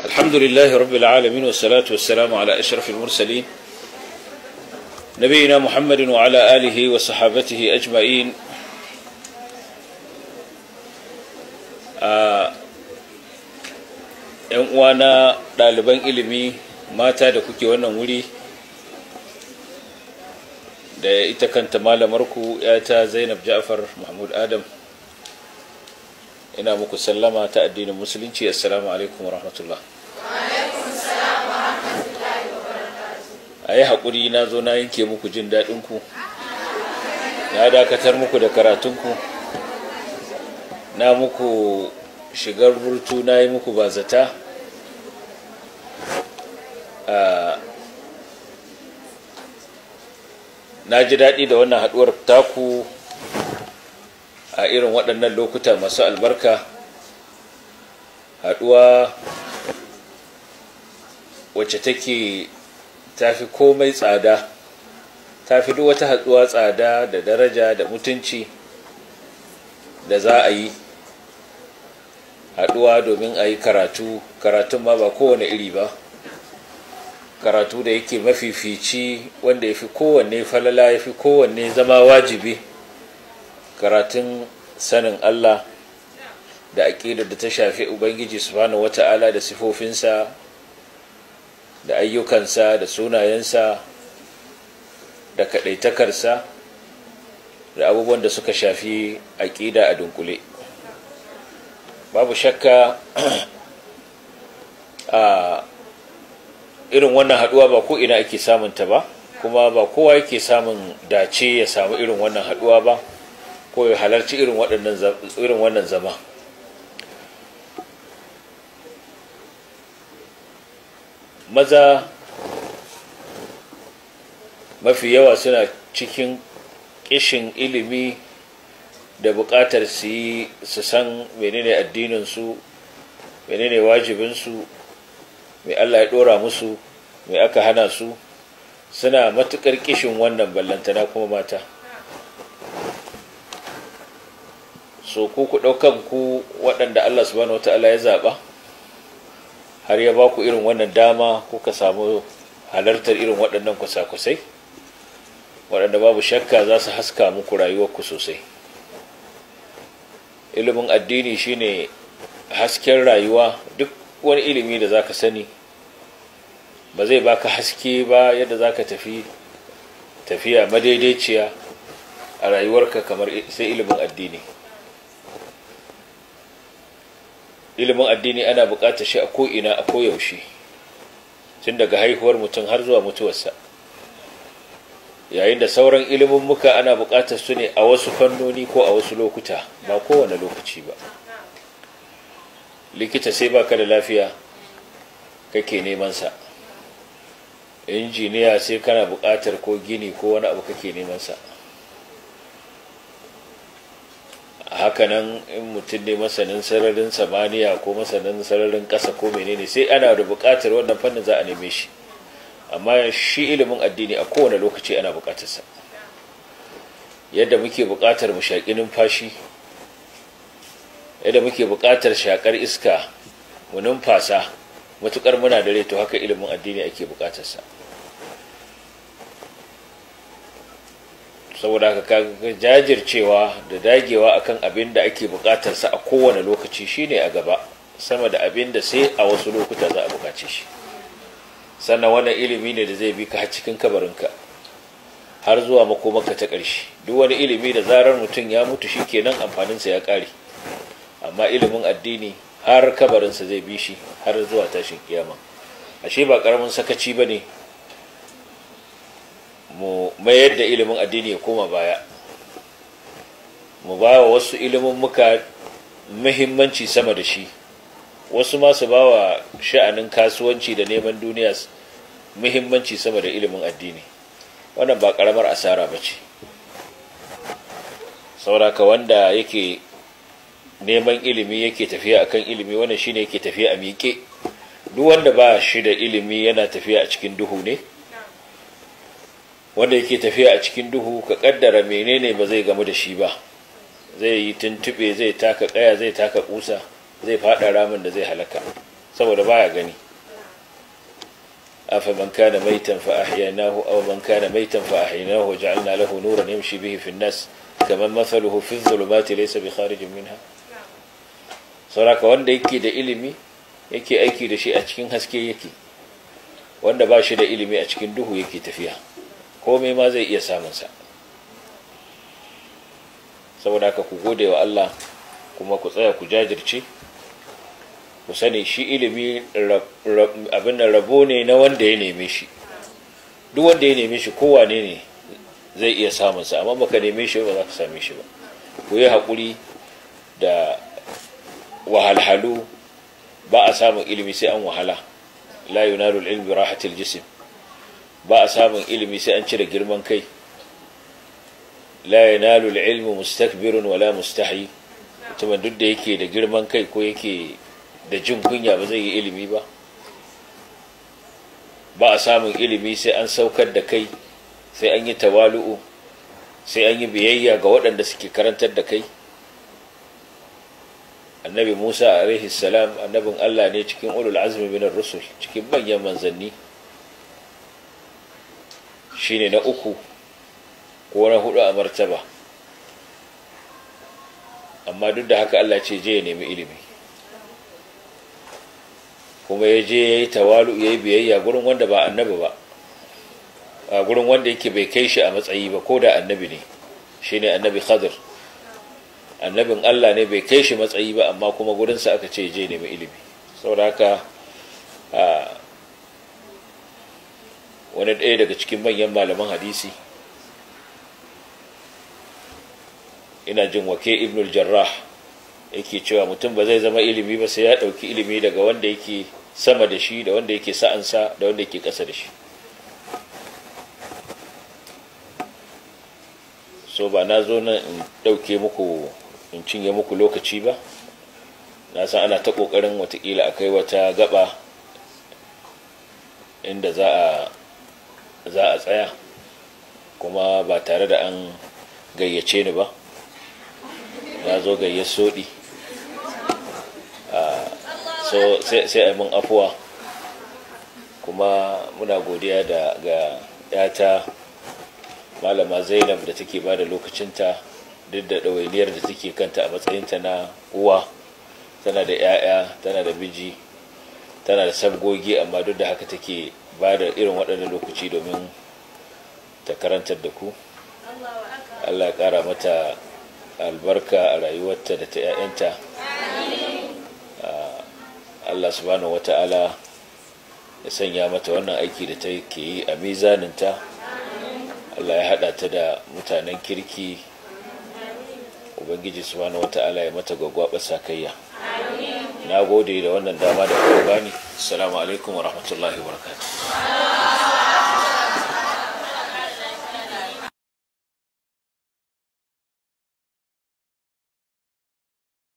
الحمد لله رب العالمين، والصلاة والسلام على أشرف المرسلين نبينا محمد وعلى آله وصحابته أجمعين. ‘Yan uwana ɗaliban ilimi mata da kuke wannan wuri, da ita kanta malamarku ‘yata Zainab Ja'far Mahmud Adam, ina muku sallama ta addinin Musulunci: assalamu alaikum wa rahmatullah. A yi haƙuri, na zo na yanke muku jin daɗinku, na dakatar muku da karatunku, na muku shigar burtu, na yi muku bazata. Na ji daɗi da wannan haɗuwar taku a irin waɗannan lokuta masu albarka, haɗuwa wacce take tafi komai tsada, tafi duk wata haɗuwa tsada da daraja da mutunci da za a yi haɗuwa domin a yi karatu. Karatun ma ba kowane iri ba, karatu da yake mafifici, wanda ya fi kowanne falala, ya fi kowanne zama wajibi, karatun sanin Allah da aƙidar da ta shafi Ubangiji subhanahu wata'ala da sifofinsa da ayyukansa da sunayensa da kaɗaitakarsa da abubuwan da suka shafi aƙida a dunkule. Babu shakka, a irin wannan haɗuwa ba ko ina ake samunta ba, kuma ba kowa yake samun dace ya samu irin wannan haɗuwa ba ko ya halarci irin wannan zama. Maza mafi yawa suna cikin kishin ilimi da buƙatar su yi su san menene addininsu, menene wajibinsu, mai Allah ya ɗora musu, mai aka hana su. Suna matuƙar kishin wannan, ballantana kuma mata. So ku ɗaukan ku waɗanda Allah subhanahu wata'ala ya zaɓa har ya ba ku irin wannan dama, kuka samu halartar irin waɗannan kwasa-kwasai, waɗanda babu shakka za su haska muku rayuwarku sosai. Ilimin addini shine hasken rayuwa. Duk wani ilimi da zaka sani ba zai baka haske ba yadda zaka tafi tafiya madaidaiciya a rayuwarka kamar sai ilimin addini. Ilimin addini ana buƙatar shi a ko'ina, a koyaushe, tun daga haihuwar mutum har zuwa mutuwarsa, yayin da sauran ilimin muka ana buƙatar su ne a wasu fannoni ko a wasu lokuta, ba kowane lokaci ba. Likita sai baka da lafiya kake neman sa, injiniya sai kana buƙatar ko gini ko wani abu kake neman sa. Hakanan in mutum ne masanin sararin samaniya ko masanin sararin ƙasa ko menene, sai ana da buƙatar wannan fannin za a neme shi. Amma shi ilimin addini a kowane lokaci ana buƙatarsa. Yadda muke buƙatar mu shaƙi numfashi, yadda muke buƙatar shaƙar iska mu numfasa matuƙar muna da rai, to haka ilimin addini ake buƙatarsa. Saboda haka kaga jajircewa da dagewa akan abin da ake buƙatarsa a kowane lokaci shine a gaba, sama da abin da sai a wasu lokuta za a buƙace shi. Sannan wannan ilimi ne da zai bi ka har cikin kabarinka, har zuwa makomarka ta ƙarshe. Duk wani ilimi da zarar mutum ya mutu shikenan, amfaninsa ya ƙare, amma ilimin addini har kabarinsa zai bi shi har zuwa tashin kiyama. Ashe ba ƙaramin sakaci ba ne mu mayar da ilimin addini ya koma baya, mu ba wa wasu ilimin muka muhimmanci sama da shi, wasu ma su ba wa sha'anin kasuwanci da neman duniya muhimmanci sama da ilimin addini. Wannan ba ƙaramar asara ba ce. Sauraka wanda yake neman ilimi, yake tafiya akan ilimi, wannan shine yake tafiya a miƙe. Duk wanda ba shi da ilimi yana tafiya a cikin duhu ne. Wanda yake tafiya a cikin duhu, ka kaddara menene ba zai gamu da shi ba? Zai yi tuntube, zai taka kaya, zai taka kusa, zai fada ramin da zai halaka. Saboda baya gani. Afa man kana maitan fa ahyaynahu aw man kana maitan fa ahyaynahu wa ja'alna lahu nuran yamshi bihi fi an-nas kaman mathaluhu fi adh-dhulumati laysa bi kharijin minha. Saboda wanda yake da ilimi yake aiki da shi a cikin haske yake, wanda ba shi da ilimi a cikin duhu yake tafiya, komai ma zai iya samun sa. Saboda haka ku gode wa Allah kuma ku tsaya ku jajirce, ku sani shi ilimi abin da rabo ne na wanda ya neme shi. Duk wanda ya neme shi kowane ne zai iya samun sa, amma baka neme shi ba za ka same shi ba. Ku yi haƙuri da wahalhalu, ba a samun ilimi sai an wahala. La yunalu al-ilmi rahatil jism, ba a samun ilimi sai an cire girman kai. La yanalu al-ilmu mustakbirun wala mustahi, mutumin duk da yake da girman kai ko yake da jin kunya ba zai yi ilimi ba. Ba a samun ilimi sai an saukar da kai, sai an yi tawalu'u, sai an yi biyayya ga waɗanda suke karantar da kai. Annabi Musa alaihi salam annabin Allah ne cikin ulul azmi minar rusul, cikin manyan manzanni, shine na uku ko na hudu a martaba, amma duk da haka Allah ce je ya nemi ilimi, kuma ya je ya yi tawalu, ya yi biyayya gurin wanda ba annabi ba, a gurin wanda yake bai kai shi a matsayi ba, ko da annabi ne, shine annabi Khadir. Annabin Allah ne bai kai shi matsayi ba, amma kuma gurinsa aka ce je nemi ilimi. Saboda haka wani ɗaya daga cikin manyan malaman hadisi, ina jin Wake ibn al-Jarrah, yake cewa mutum ba zai zama ilimi ba sai ya ɗauki ilimi daga wanda yake sama da shi, da wanda yake sa'ansa, da wanda yake ƙasa da shi. So ba na zo nan in ɗauke muku, in cinye muku lokaci ba. Na san ana ta ƙoƙarin watakila a kai wata gaba inda za a tsaya, kuma ba tare da an gayyace ni ba. Na zo gayyace soɗi, so sai a yi mun afuwa. Kuma muna godiya da ga yata Malama Zainab da take ba da lokacinta, duk da ɗawainiyar da take kanta a matsayinta na uwa, tana da 'ya'ya, tana da miji, tana da sabgogi, amma duk da haka take ba da irin waɗannan lokaci domin ta karantar da ku. Allah ya ƙara mata albarka a rayuwarta da ta 'ya'yanta. Allah subhanahu wata'ala ya sanya mata wannan aiki da ta ke yi a mizaninta. Allah ya haɗa ta da mutanen kirki. Ubangiji subhanahu wata'ala ya mata gwaggwaɓar sakayya. Na gode da wannan dama da kuka bani. Assalamu alaikum wa rahmatullahi wa barakatuh.